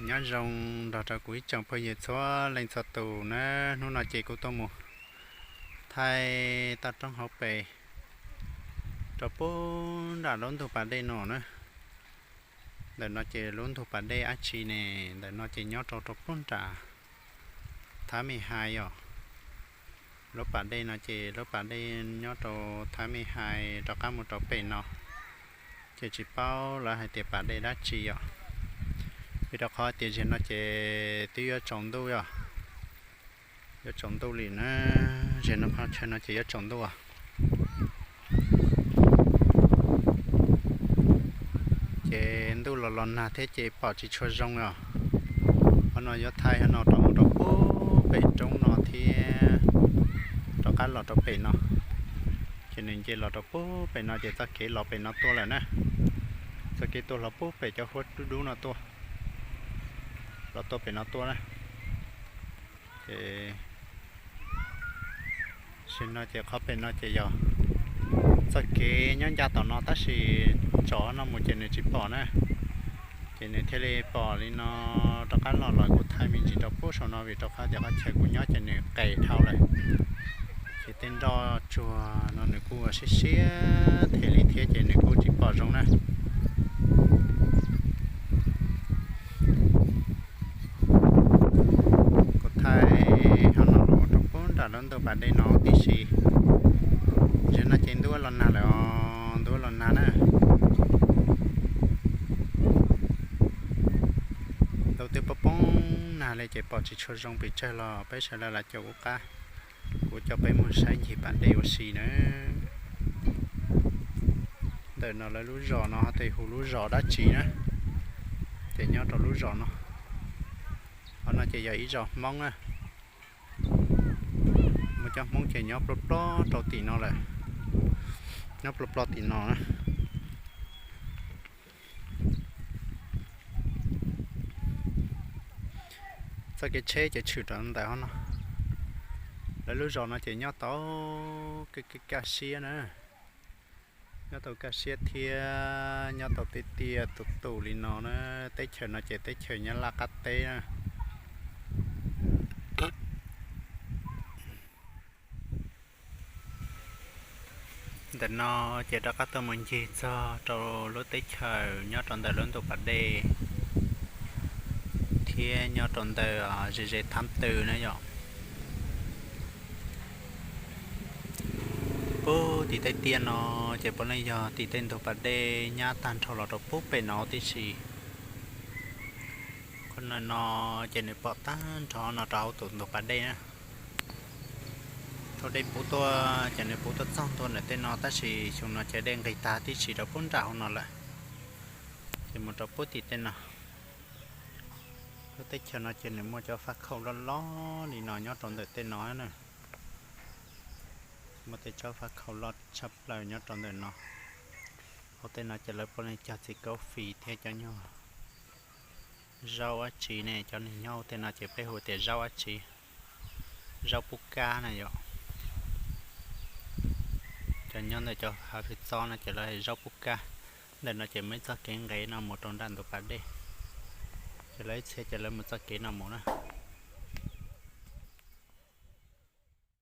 Nyob zoo nrog rau kuv ib tsoom phooj ywg txhua leej txhua tus na. Hnub no ces kuv tuaj mus thaij toj roob hauv pes rau puag nram lub ntug pas dej no na. Ntawm no ces lub ntug pas dej dab tsi ne? Ntawm no ces nyob rau rau puag nram Thav Me Hais os. Lub pas dej no ces lub pas dej nyob rau Thav Me Hais rov qab mus rau pem no, ces tsis paub lawv hais tias pas dej dab tsi os. Vim rau qhov tias zaum no ces twb yuav tsaus ntuj os, yuav tsaus ntuj li na. Zaum no qhov chaw no ces yuav tsaus ntuj. Ces ntuj los los nag thiab ces pom tsis tshua zoo os. Qhov no yuav thaij no rau mus rau puag pem roob no thiab rov qab los rau pem no. Ces nws nce los rau puag pem no ces txoj kev los pem no tuaj lawm na. Txoj kev tuaj los puag pem cov huab dub dub no tuaj, los tuaj pem no tuaj na. Ces sim no ces qhov pem no ces yog txoj kev nyob ncaj tom no tab sis tsov no mus ces nws tsis pom na. Ces nws thiaj li pom li no rov qab los los kuv thaij me ntsis rau puag saum no vim rau qhov tias qhov chaw kuv nyob ces nws qes dhau lawm. Ces tej nroj tsuag no nws kuj siab siab thiab li thiab ces nws kuj tsis pom zoo na. Kuv thaij qhov no los rau puag nram lub ntug pas dej no tib si. Zaum no ces ntuj los nag lawm os, ntuj los nag na. Ntuj twb poob poob nag li ces pom tsis tshua zoo pes tsawg los peb sawv daws lam caum kuv qab, kuv coj peb mus saib ncig pas dej ua si na. Ntawm no lawv lub zos no ho tej hu lub zos dab tsi na, ces nyob rau lub zos no. Qhov no ces yog ib zos Hmoob na. Muaj cov Hmoob ces nyob ploj ploj rau tim no lawm, nyob ploj ploj tim no na. Txoj kev tsheb ces tshwm rau ntawm no. Lawv lub zos no ces nyob tau kaj siab na, nyob tau kaj siab thiab nyob tau tiaj tiaj tus tus li no na. Teb chaws no ces teb chaws Nyab Laj qab teb na. Ntawm no ces rov qab tuaj mus ncig txog rau lub teb chaws nyob rau ntawm lub ntuj pas dej thiab nyob rau ntawm ze ze Thab Tw na yom. Puag tim tej tiaj no ces puav leej yog tim tej ntug pas dej nyab tag nrho los rau puag pem no tib si. Qhov no ces nws pom tag nrho no rau hauv tus ntug pas dej na. Thaum dej puv tuaj ces nws puv tuaj txog ntua ntawm tej no tab sis xyoo no ces dej nqig tag tib si rau puag nram hauv no lawm, ces mus rau puag tim tej no. Lub teb chaws no ces nws muaj cov faj khaum loj loj li no nyob rau ntawm tej no na. Muaj tej tsob faj khaum loj tshaj plaws nyob rau ntawm no. Hauv tej no ces lawv puav leej cog txiv kaub fis thiab cov nyuag zaub dab tsi ne, cov neeg nyob hauv tej no ces peb hu tias zaub dab tsi, zaub pub kab na yom. Cov nyob ntawm cov hav fwj txob no ces lawv hais zaub pub kab. Ntawm no ces muaj ib txoj kev nqes no mus rau nram ntug pas dej, ces lawv ib txhia ces lawv mus txoj kev no mus na.